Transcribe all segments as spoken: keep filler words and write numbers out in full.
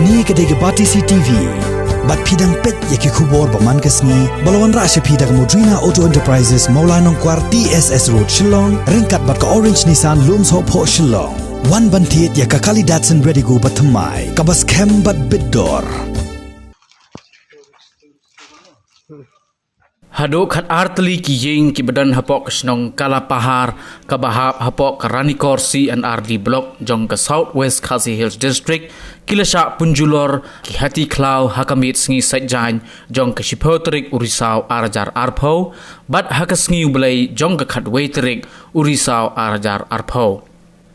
Kane ka dei ka Batesi T V. Bad phi dang peit ïa ki khubor ba man ka sngi ba la wanrah sha phi da ka Modrina Auto Enterprises, Mawlai Nongkwar, T S S Road, Shillong, ryngkat bad ka Orange Nissan, Lumsohphoh, Shillong. Wan ban thied ïa ka kali Datsun Redigo ba thymmai, kaba skhem bad bit dor. Haduh khat ar tylli ki ïing kiba don hapoh ka shnong Kalapahar, kaba hap hapoh ka Ranikor C and R D Block jong ka South West Khasi Hills District, ki la shah pynjulor ki hati khlaw ha ka miet sngi Saitjaiñ jong ka shiphew tarik u Risaw ar hajar arphew, bad ha ka sngi U Blei jong ka khatwei tarik u Risaw ar hajar arphew.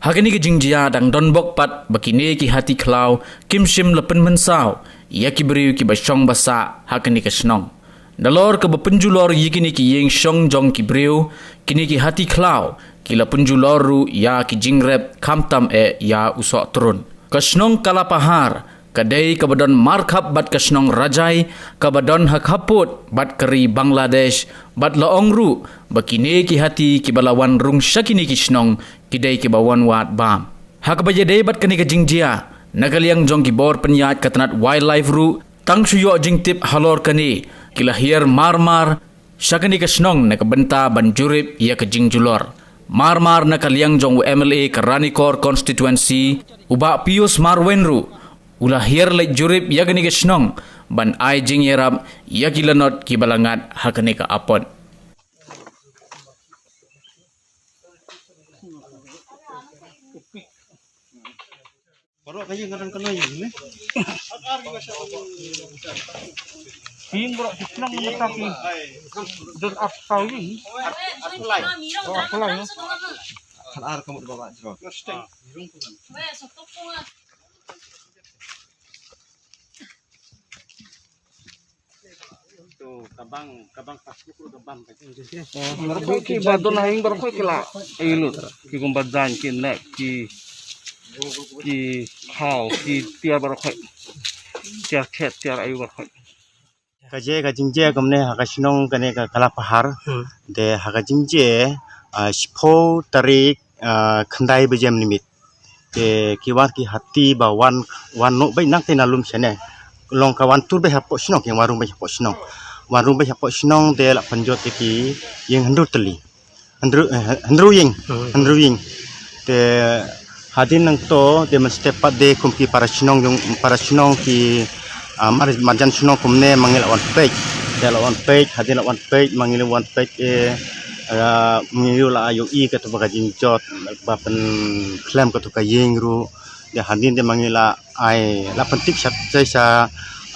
Ha kane ka jingjia dang don bok pat ba kine ki hati khlaw kim shym la pynmynsaw ïa ki briew kiba shong ba sah ha kane ka shnong. Nalor kaba pynjulor ïa kine ki ïing shong jong ki briew, kine ki hati khlaw ki la pynjulor ruh ïa ki jingrep, khamtam eh ïa u sohtrun. Ka shnong Kalapahar ka dei kaba don markhap bad ka shnong Rajai, kaba don ha khappud bad ka ri Bangladesh, bad la ong ruh ba kine ki hati kiba la wan rung sha kine ki shnong ki dei kiba wan wad bam. Ha kaba ïadei bad kane ka jingjia, na ka liang jong ki bor pynïaid ka tnat wildlife ruh, tang shu ïoh jingtip halor kane, ki la hiar mar-mar sha kane ka shnong na ka bynta ban jurip ïa ka jingjulor. Mar-mar na ka liang jong u M L A ka Ranikor constituency, u Bah Pius Marwein ruh u la hiar leit jurip ïa kane ka shnong ban ai jingïarap ïa ki lanot kiba la ngat ha kane ka apot. Baroh ka ïing ka don kano ïing ne? Ïing baroh ki shnong mynta ki don arphew ïing. Arphew lai. Oh, arphew lai, no? Khat ar ka mut ba ba jrot. To, ka bang, ka bang passbook ruh ka bam ka jing. Oh, baroh ki ba don ha ïing baroh ki la. Ai lut. Ki kumba jan ki nek ki, ki khaw ki tiar baroh. Tiar khet tiar ayu baroh. Ka je ka jingjia kumne ha ka shnong kane ka Kalapahar. Hmm. De ha ka jingjia, ah, shiphew tarik, ah, khyndai baje mynmiet. Te ki wan ki hati ba wan, wan noh beit nangta na lum shane. Long ka wan tur beit hapoh shnong, ki wan rung beit hapoh shnong. Wan rung beit hapoh shnong te la pynjot ïa ki ïing hynriew tylli. Hynriew, eh, hynriew ïing, hmm, hynriew ïing. Te hadien nangto te mynstep pat de kum ki para shnong jong, para shnong ki, ah, mar-, marjan shnong kumne ma ngi la wan peit. Te la wan peit, hadien la wan peit, ma ngi la wan peit, eh, ah, ma ngi la ïohi kato ba ka jingjot ba pynkhlem kato ka ïing ruh. Te hadien te ma ngi la ai, la pyntip sha, sha,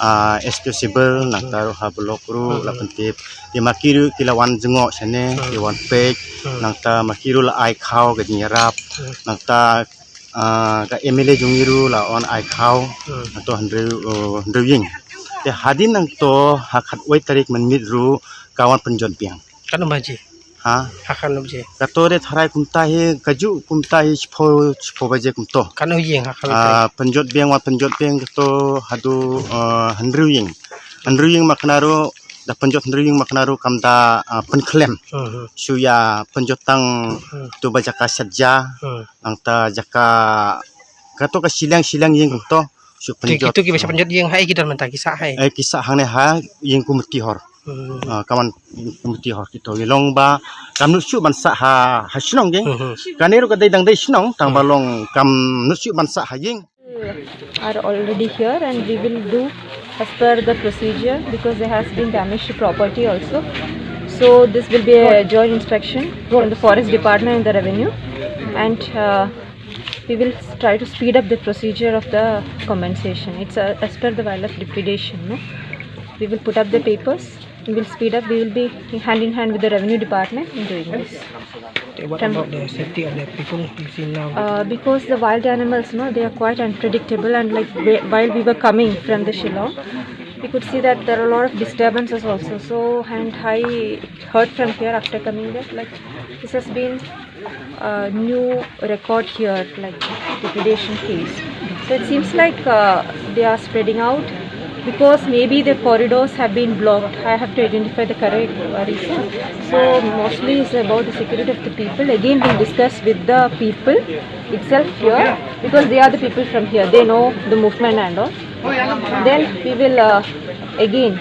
ah, S P Civil, nangta ruh ha block ruh, hmm, la pyntip. Te ma ki ruh ki la wan jngoh shane, hmm, ki wan peit, hmm, nangta ma ki ruh la ai khaw ka jingïarap, hmm, nangta, ah, ka M L A jong ngi ruh la wan ai khaw, hmm, nangto hynriew, oh, hynriew ïing. Te hadien nangto ha khatwei tarik mynmiet ruh ka wan pynjot biang. Katno baje? Ha? Ha katno baje? Kato de tharai kumta hi, kajuh kumta hi shiphew, shiphew baje kumto. Katno ïing ha katno tarik? Ah, pynjot biang, wan pynjot biang kato haduh, ah, hynriew ïing. Hynriew ïing ma kane ruh, da pynjot hynriew ïing ma kane ruh kam da, ah, pynkhlem. Hmm, hmm. Shu ïa pynjot tang, hmm, tu ba jaka shet ja, hmm, nangta jaka kato ka shiliang, shiliang ïing kumto. Shu pynjot. Ki, kito kiba shu pynjot ïing ha ei ki don mynta, ki sah ha ei? Eh, ki sah hangne ha ïing komiti hor. Hmm. Ah, ka wan komiti hor kito, ki long ba kam nud shuh ban sah ha, ha shnong ïing. Hmm. Kane ruh ka dei dang dei shnong, tang ba, hmm, long kam nud shuh ban sah ha ïing. Are already here and we will do as per the procedure because there has been damage to property also. So this will be a joint inspection from the forest department and the revenue, and, uh, we will try to speed up the procedure of the compensation. It's, uh, as per the wildlife depredation, no? We will put up the papers, we will speed up, we will be hand in hand with the revenue department in doing this. Okay, what about the safety of the people you see now? Uh, because the wild animals, no, they are quite unpredictable, and, like, whe-, while we were coming from the Shillong, we could see that there are a lot of disturbances also. So, and I heard from here after coming there, like, this has been a new record here, like, depredation case. So it seems like, uh, they are spreading out because maybe the corridors have been blocked. I have to identify the correct, uh, reason. So mostly it's about the security of the people. Again, we'll discuss with the people itself here because they are the people from here. They know the movement and all. Then we will uh, again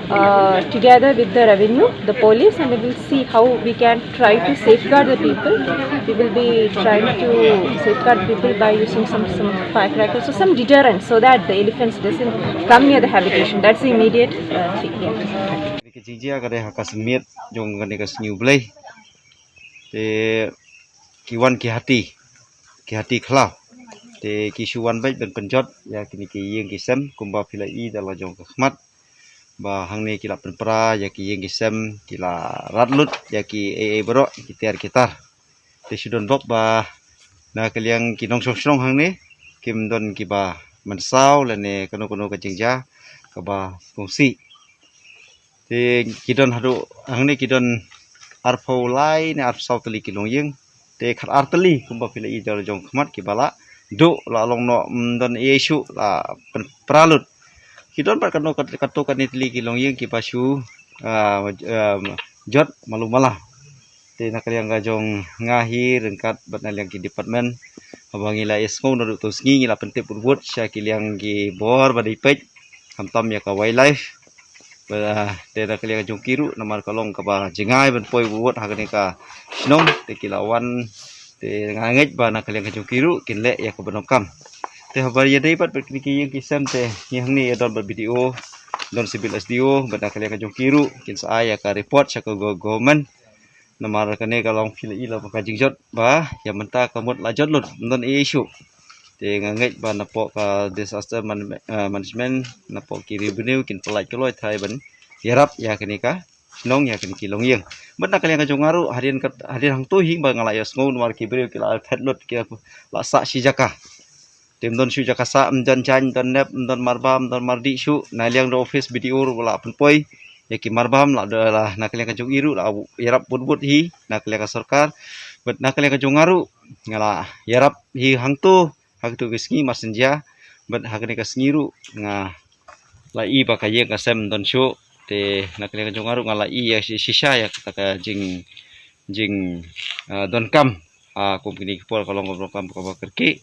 uh, together with the revenue, the police, and we will see how we can try to safeguard the people. We will be trying to safeguard people by using some, some firecrackers or some deterrent so that the elephants doesn't come near the habitation. That's the immediate uh, thing. Yeah. Ka jingjia ka dei ha ka smiet jong kane ka sngi U Blei. Te ki wan ki hati, ki hati khlaw. Te ki shu wan beit ban pynjot ïa kine ki ïing ki sem kumba phi la i da la jong ka khmat. Ba hangne ki la pynpra ïa ki ïing ki sem, ki la rat lut ïa ki ei ei baroh, ki tiar ki tar. Te shu don bok ba na ka liang ki nongshong shnong hangne kim don kiba mynsaw lane kano kano ka jingjia kaba kongsi. Te ki don haduh hangne ki don arphew lai ne arphew saw tylli ki longïing. Te khat ar tylli kumba phi la i da la jong khmat kiba la duh la long noh, mm, don ei ei shuh la pynpra lut. Ki don pat kano kat-, kato kane tylli ki longïing kiba shu, ah, ah, jot malu mala. Te na ka liang ka jong nga hi ryngkat bad na liang ki department, haba ngi la ïasngew naduh to sngi ngi la pyntip wut wut sha ki liang ki bor ba dei peit, khamtam ïa ka wildlife. Ba, te na ka liang ka jong ki ruh namar ka long kaba jngai ban poi wut wut ha kane ka shnong, te ki la wan. Te nga ngeit ba na ka liang ka jong ki ruh kin leh ïa kaba donkam. Te haba ïadei bad bad kine ki ïing ki sem te ngi hangne ïa don bad B D O, don civil S D O, bad na ka liang ka jong ki ruh kin sa ai ïa ka report sha ka go-, government. Namar kane ka long phi la i la ka jingjot ba ïa mynta ka mut la jot lut, ym don ei ei shuh. Te nga ngeit ba napoh ka disaster man-, eh, management, napoh ki revenue kin pynlait kloi trai ban ïarap ïa kane ka shnong, ïa kane ki longïing. Bad na ka liang ka jong nga ruh hadien ka, hadien hangto hi ba nga la ïasngew namar ki briew ki la phet lut, ki la sah shi jaka. Te ym don shuh jaka sah, ym don jaiñ, ym don nep, ym don marbam, ym don mardih shuh. Na liang da office B D O ruh la pynpoi ïa ki marbam, la da la na ka liang ka jong i ruh la ïarap wut wut hi na ka liang ka sorkar. Bad na ka liang ka jong nga ruh nga la ïarap hi hangto, ha kato ka sngi marsynja. Bad ha kane ka sngi ruh nga la i ba ka ïing ka sem ym don shuh. Te na ka liang ka jong nga ruh nga la i ïa shi-, shisha ïa kata ka jing, jing, ah, donkam. Ah, kum kine ki por ka long ka donkam kaba kyrkieh.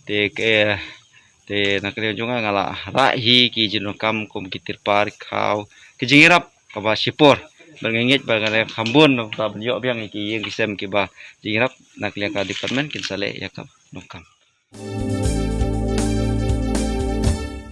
Te ke, te na ka liang ka jong nga nga la rah hi ki jingdonkam kum ki tirpal, khaw, ki jingïarap kaba shipor. Bad nga ngeit ba nga la kham bun ban ïoh biang ïa ki ïing ki sem kiba jingïarap, na ka liang ka department kin sa leh ïa ka donkam.